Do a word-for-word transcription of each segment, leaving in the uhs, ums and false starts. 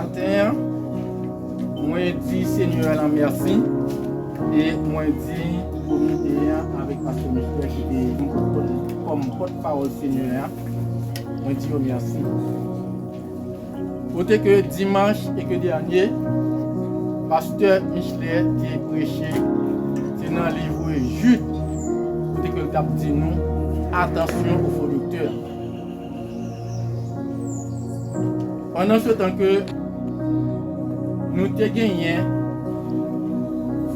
Maten an, mwen di Senyè a mèsi e mwen di komite a avèk Pastè Michel ki te kòm pòtpawòl Senyè a, mwen di yo mèsi. Kote ke dimanch e ke dènye, Pastè Michelet te preche, se nan liv Jid, kote ke l t ap di nou, atansyon o fo doktè. Pandan se tan ke nou te genyen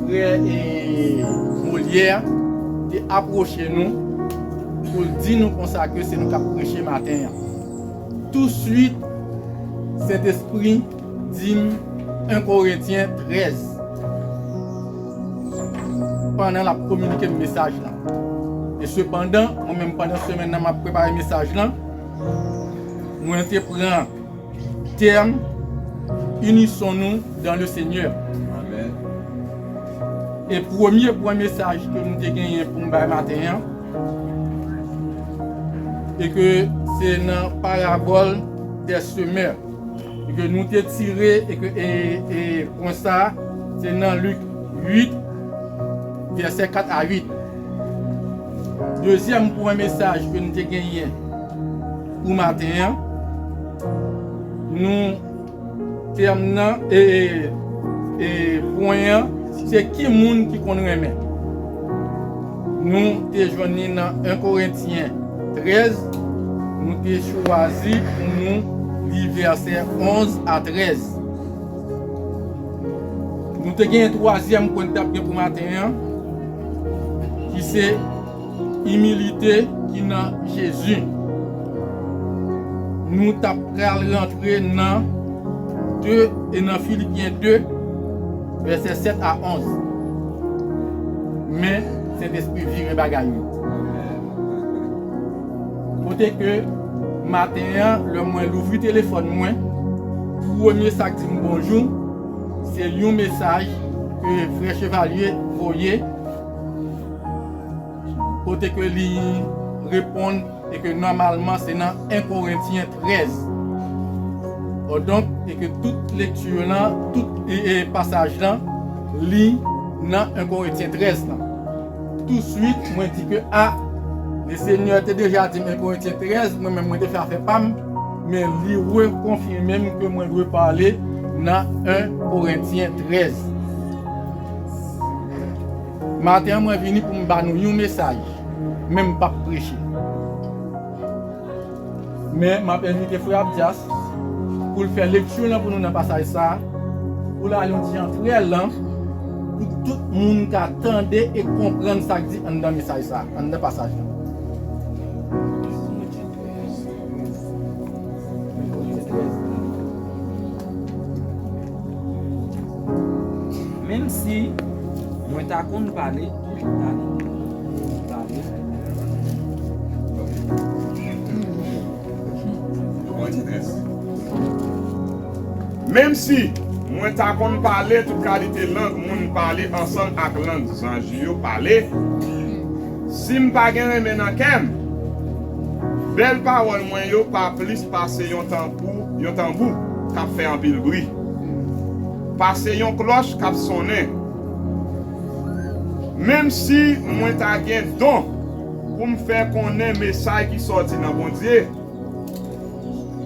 frè e Molière te apwoche nou pou l di nou konsa ke se nou k ap preche maten an. Touswit, Sentespri di m en Korentyen trèz. Pandan l ap kominike m mesaj lan. E sepandan, mwen menm pandan semèn nan m ap prepare mesaj lan, mwen te pran tèm Unissons-nous dans le Seigneur. Amèn. E premye pwen mesaj ke nou te genyen pou m bay maten an, e ke se nan parabòl dè semè, e ke nou te tire, e ke, e, e pwen sa, se nan Lik uit, vèsè kat a uit. Dezyèm pwen mesaj ke nou te genyen pou maten an, nou tèm nan, e, e, e pwen an, se ki moun ki konn renmen. Nou te jwenn li nan en Korentyen trèz, nou te chwazi pou nou li vèsè onz a trèz. Nou te gen twazyèm pwen n t ap gen pou maten an, ki se imilite ki nan Jezi. Nou t ap pral rantre nan de e nan Filipyen de, vèsè sèt a onz. Men, Sentespri vire bagay yo. Kote ke maten an, lè mwen louvri telefòn mwen, premye sa k di m bonjou, se yon mesaj ke frè Chevalier voye, kote ke li reponn e ke nòmalman se nan en Korentyen trèz. Donk, e ke tout lekti lan, tout, e, e, pasaj lan, li nan en Korentyen trèz lan. Touswit, mwen di ke, a, Lesenyè te deja di m en Korentyen trèz, mwen menm mwen te fè afè pa m, men li rekonfime m ke mwen dwe pale nan en Korentyen trèz. Maten an, mwen vini pou m ba nou yon mesaj, men m p ap preche. Men, m ap envite frè Abdias pou l fè lekti lan pou nou nan pasaj sa a, pou l al yon ti antrè lan, pou tout moun ka tande e konprann sa k di anndan mesaj sa a, anndan pasaj la. Menm si mwen ta konn pale tout kalite pale. Menm si mwen ta konn pale tout kalite lang moun pale ansanm ak lang zanj yo pale, si m pa gen renmen nan kè m, bèl pawòl mwen yo pa plis pase yon tanbou, yon tanbou k ap fè anpil bri, pase yon klòch k ap sonnen. Menm si mwen ta gen don pou m fè konnen mesaj ki sòti nan Bondye,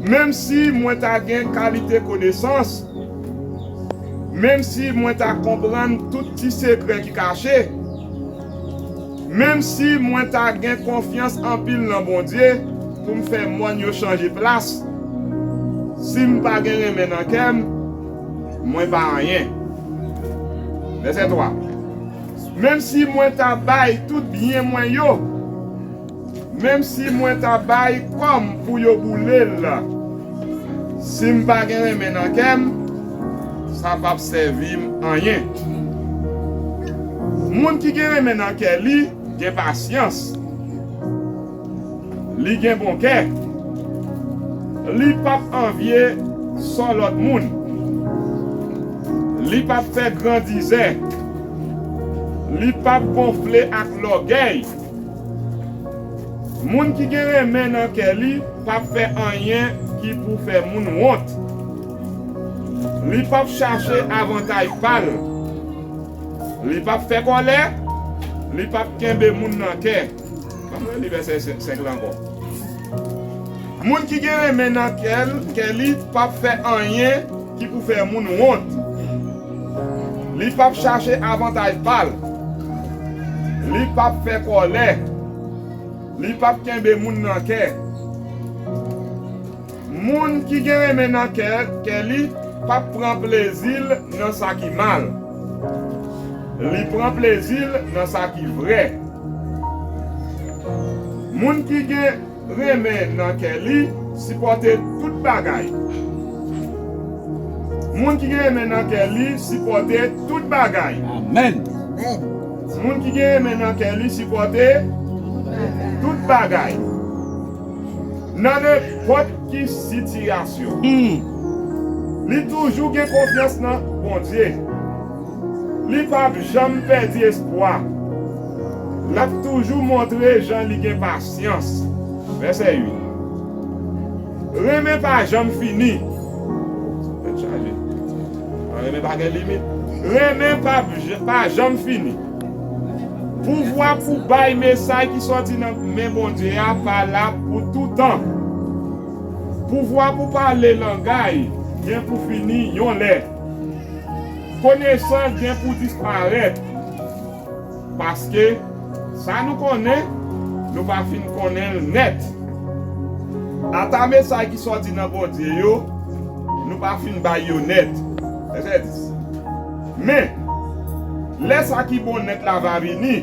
menm si mwen ta gen kalite konesans, menm si mwen ta konprann tout ti sekrè ki kache, menm si mwen ta gen konfyans anpil nan Bondye pou m fè mòn yo chanje plas, si m pa gen renmen nan kè m, mwen pa anyen. Vèsè twa. Menm si mwen ta bay tout byen mwen yo, menm si mwen ta bay kò m pou yo boule l, si m pa gen renmen nan kè m, sa p ap sèvi m anyen. Moun ki gen renmen nan kè li gen pasyans. Li gen bon kè. Li p ap anvye sò lòt moun. Li p ap fè grandizè. Li p ap gonfle ak lògèy. Moun ki gen renmen nan kè li p ap fè anyen ki pou fè moun wont. Li p ap chache avantaj pa l. Li p ap fè kòlè. Li p ap kenbe moun nan kè. Ann reli vèsè senk la ankò. Moun ki gen renmen nan kè l, kè li p ap fè anyen ki pou fè moun wont. Li p ap chache avantaj pa l. Li p ap fè kòlè. Li p ap kenbe moun nan kè. Moun ki gen renmen nan kè, kè li p ap pran plezi l nan sa ki mal. Li pran plezi l nan sa ki vrè. Moun ki gen renmen nan kè li sipòte tout bagay. Moun ki gen renmen nan kè li sipòte tout bagay. Amèn. Moun ki gen renmen nan kè li sipòte tout bagay. Nan nenpòt ki sitiyasyon, hmm, li toujou gen konfyans nan Bondye. Li p ap janm pèdi espwa. L ap toujou montre jan li gen pasyans. Vèsè uit. Renmen pa janm fini. Tèt chaje. Renmen pa gen limit. Renmen pa, pa janm fini. Pouvwa pou bay mesaj ki sòti nan men Bondye a pa la pou toutan. Pouvwa pou pale langay gen pou fini yon lè. Konesans gen pou disparèt. Paske sa nou konnen, nou pa fin konnen l nèt. Ata mesaj ki sòti nan Bondye yo, nou pa fin bay yo nèt. Vèsè dis. Men, lè sa ki bon nèt la va vini,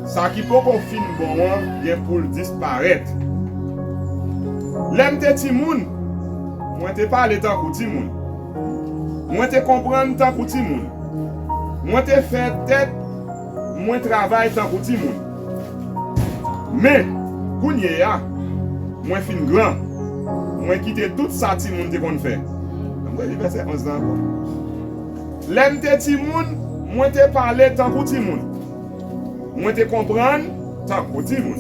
sa ki poko fin bon an gen pou l disparèt. Lè m te timoun, mwen te pale tankou timoun. Mwen te konprann tankou timoun. Mwen te fè tèt mwen travay tankou timoun. Men, kounye a, mwen fin gran. Mwen kite tout sa timoun te konn fè. Ann reli vèsè onz la ankò. Lè m te timoun, mwen te pale tankou timoun. Mwen te konprann tankou timoun.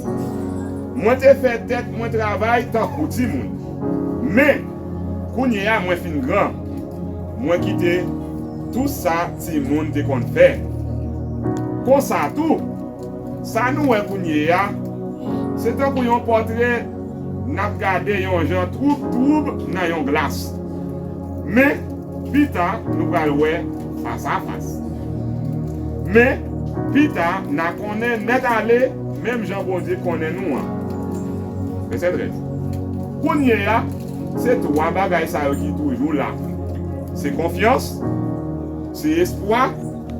Mwen te fè tèt mwen travay tankou timoun. Men, kounye a mwen fin gran, mwen kite tou sa timoun te konn fè. Konsa tou, sa nou wè kounye a, se tankou yon pòtre n ap gade yon jan twoub twoub nan yon glas. Men, pita, nou pral wè fas a fas. Men, pita, n a konnen nèt ale, menm jan Bondye konnen nou an. Vèsè trèz. Kounye a, se twa bagay sa yo ki toujou la. Se konfyans, se espwa,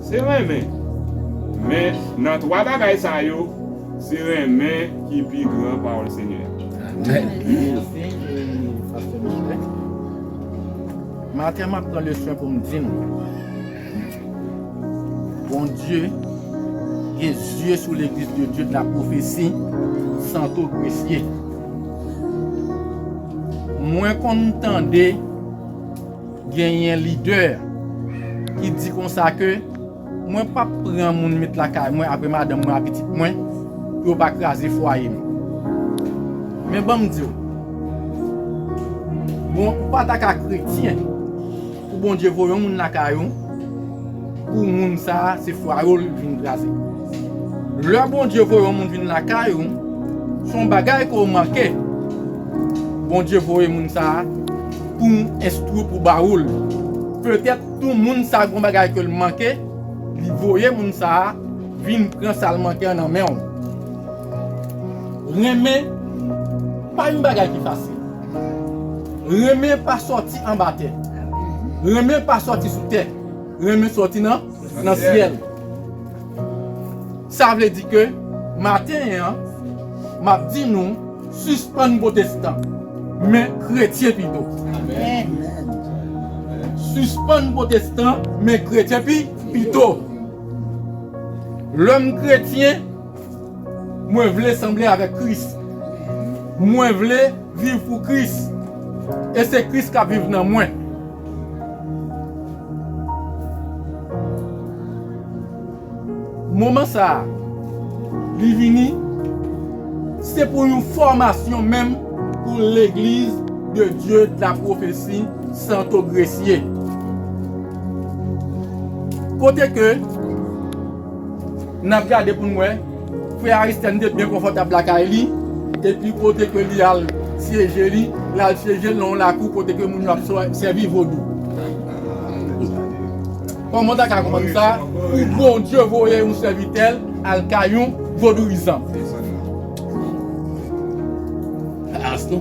se renmen. Men, nan twa bagay sa yo, se renmen ki pi gran, pawòl Senyè a. Amèn. Mèsi, e, pastè Michel. Maten, m ap pran leson pou m di nou. Bondye gen zye sou legliz de Dye de la pwofesi Santo Gresye. Mwen konn tande genyen lidè ki di konsa ke mwen p ap pran moun met lakay mwen apre madanm mwen ak pitit mwen pou yo pa kraze fwaye m. Men ban m di w, bon, ou pa ta ka kretyen pou Bondye voye yon moun lakay ou, pou moun sa a, se fwaye w l vin kraze. Lè Bondye voye yon moun vin lakay ou, se yon bagay ke w manke. Bondye voye moun sa a pou w enstwi, pou w ba ou l. Petèt tou moun sa a gen yon bagay ke l manke, li voye moun sa a vin pran sa l manke an nan men w. Renmen pa yon bagay ki fasil. Renmen pa sòti anba tè. Renmen pa sòti sou tè. Renmen sòti nan, nan syèl. Sa vle di ke maten an, m ap di nou, sispann pwotestan, men kretyen pito. Amèn. Sispann pwotestan, men kretyen pi, pito. Lè m kretyen, mwen vle sanble avèk Kris. Mwen vle viv pou Kris. E se Kris k ap viv nan mwen. Moman sa a, li vini, se pou yon fòmasyon menm pou legliz de Dye de la pwofesi Santo Gresye. Kote ke n ap gade pou n wè, frè Aristèn te byen konfòtab lakay li, epi kote ke li al syeje li, l al syeje l nan yon lakou kote ke moun yo ap sè-, sèvi vodou. Kòman w ta ka konprann sa? Pou Bondye voye yon sèvitè l al kay yon vodouyizan. Aston.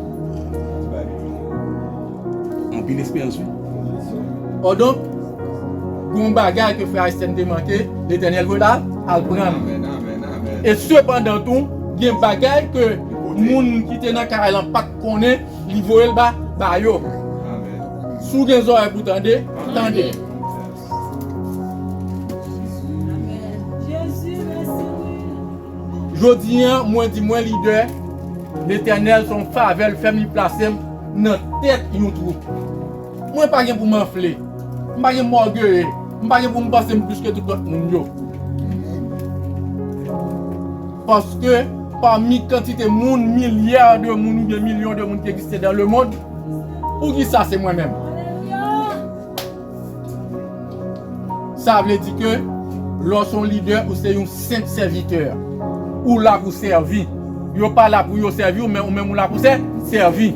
Anpil esperyans, wi. Odonk, gon bagay ke frè Aristèn te manke, Letènèl voye l al, al pran l. Amèn, amèn, amèn. E sepandan tou, gen bagay ke moun ki te nan kay lan pa t konnen, li voye l ba, ba yo. Amèn. Si w gen zòrèy pou tande, tande. Amèn. Jezi, mèsi, wi. Jodi a, mwen di mwen lidè, Letènèl se yon favè l fè m, li plase m nan tèt yon twoup. Mwen pa gen pou m anfle, m pa gen pou m ògeye, m pa gen pou m panse m plis ke tout lòt moun yo. Paske pami kantite moun, milyè de moun oubyen milyon de moun ki egziste dans le monde, poukisa se mwen menm? Sa vle di ke lè w se yon lidè, ou se yon senp sèvitè. Ou la pou sèvi. Yo pa la pou yo sèvi w, men ou menm ou la pou sè-, sèvi.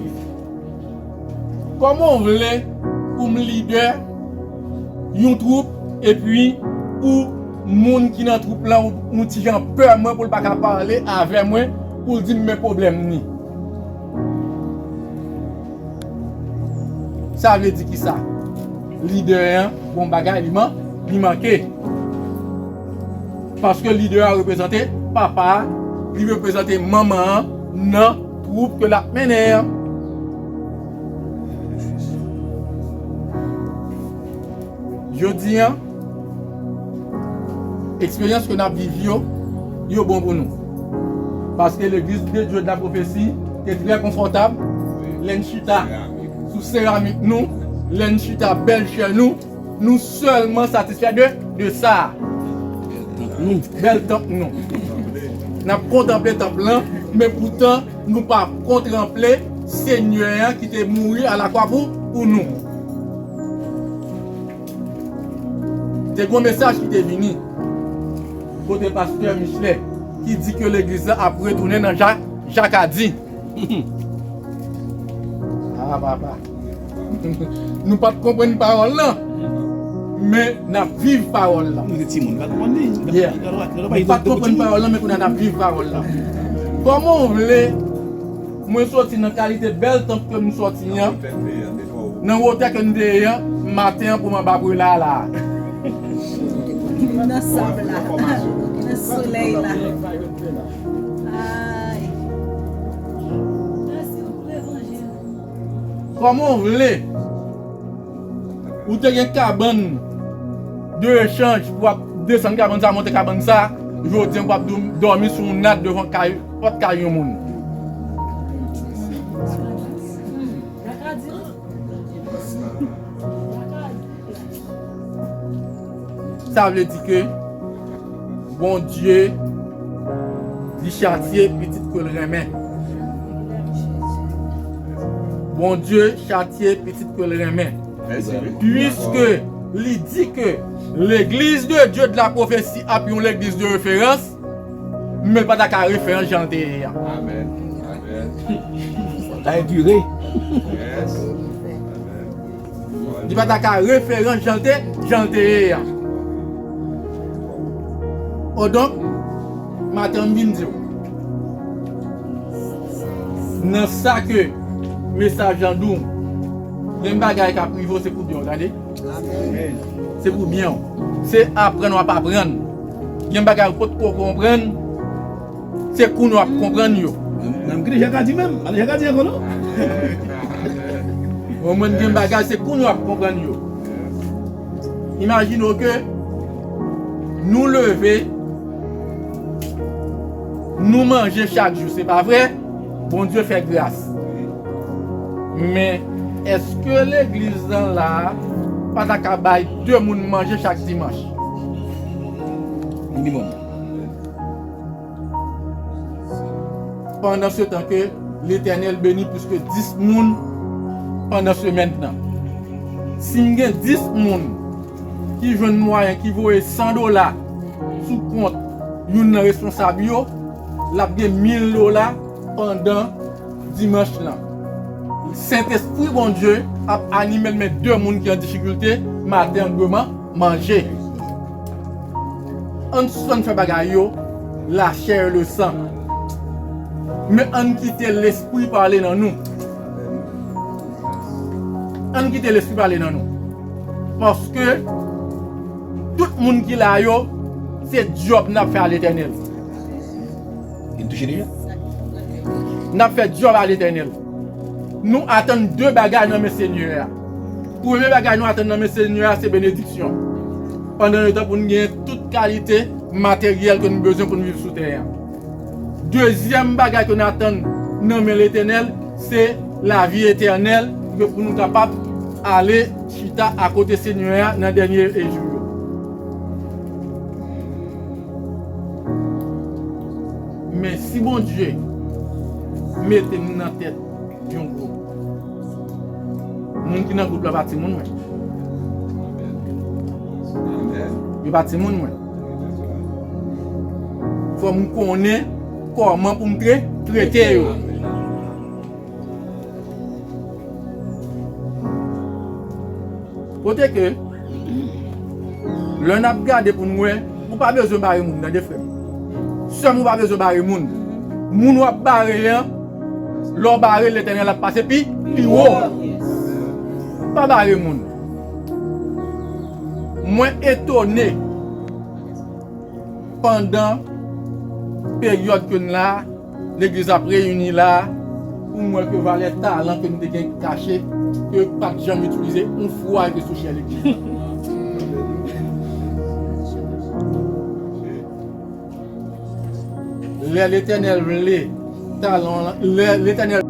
Kòman w vle pou m lidè yon twoup, epi pou moun ki nan twoup lan, ou, ou ti jan pè mwen pou l pa ka pale avè mwen, pou l di m men pwoblèm ni? Sa vle di kisa? Lidè an, bon bagay, li man-, li manke. Paske lidè a reprezante papa a, li reprezante manman an nan twoup ke l ap mennen an. Jodi an, eksperyans ke n ap viv yo, yo bon pou nou. Paske Legliz de Dye de la Pwofesi te trè konfòtab, lè n chita sou seramik nou, lè n chita bèl chè nou, nou sèlman satisfè de, de sa. Bèl tanp nou. N ap kontanple tanp lan, men poutan nou pa kontanple Senyè an ki te mouri alakwa pou, pou nou. Te gon mesaj ki te vini kote pastè Michelet ki di ke legliz la ap retounen nan Ja-, Jakadi. Ah, papa. Nou pa t konprann pawòl lan, men n ap viv pawòl lan. Nou te timoun, nou pa t konprann li. Yeah. Nou pa t konprann pawòl lan, men kounye a n ap viv pawòl lan. Kòman w vle mwen soti nan kalite bèl tanp ke m soti an, nan wotè ke n te ye an, maten an pou m anba brila la? Nan sab la, nan solèy la. Ay. Kòman w vle? Ou te gen kabann de echanj pou w ap desann kabann sa, monte kabann sa, jodi an pou w ap dòm-, dòmi sou yon nat devan kay, pòt kay yon moun. Sa vle di ke Bondye, li chatye pitit ke l renmen. Bondye chatye pitit ke l renmen. Mèsi, wi. Piske li di ke Legliz de Dye de la Pwofesi ap yon legliz de referans, men l pa ta ka referans jan l te ye a. Amèn. Amèn. Sa endire. Yes. Amèn. Li pa ta ka referans jan l te, jan l te ye a. Odonk, maten an m vin di w, nan sa ke mesaj lan di w, gen bagay k ap rive w, se pou byen w, gade. Se pou byen w. Se aprann w ap aprann. Gen bagay ou potko konprann, se kounye w ap konprann yo. Menm ki deja ka di menm, pa deja ka di ankò non. Ou konprann, gen bagay se kounye w ap konprann yo. Imajine w ke nou leve, nou manje chak jou, se pa vre? Bondye fè gras. Men, èske legliz lan la pa ta ka bay de moun manje chak dimanch? Minimòm. Pandan se tan ke Letènèl beni plis ke dis moun pandan semèn nan. Si m gen dis moun ki jwenn mwayen, ki voye san dola sou kont youn nan responsab yo, l ap gen mil dola pandan dimanch lan. Sentespri Bondye ap anime l, men de moun ki an difikilte, maten an dwe man-, manje. Ann sispann fè bagay yo, la chair et le sang. Men ann kite Lespri pale nan nou. Ann kite Lespri pale nan nou. Paske tout moun ki la yo, se djòb n ap fè a Letènèl. Vin touche deja. N ap fè djòb a Letènèl. Nou atann de bagay nan men Senyè a. Premye bagay nou atann nan men Senyè a, se benediksyon. Pandan letan pou n gen tout kalite materyèl ke nou bezwen pou n viv sou tè a. Dezyèm bagay ke n atann nan men Letènèl, se lavi etènèl, ke pou nou kapab ale chita akote Senyè a nan dènye jou yo. Men si Bondye mete m nan tèt yon gwoup, moun ki nan gwoup la pa timoun mwen. Yo pa timoun mwen. Fò m konnen kòman pou m tre-, trete yo. Kote ke, lè n ap gade pou n wè, ou pa bezwen bare moun, tande frè m. Sè m, ou pa bezwen bare moun. Moun w ap bare an, lè w bare l, Letènèl ap pase pi, pi wo. Pa bare moun. Mwen etone pandan peryòd ke n la, legliz ap reyini la, pou m wè ke valè talan ke n te gen kache, ke pa t janm itilize yon fwa ke sou chè legliz la. Lè Letènèl vle, talan, lè Letènèl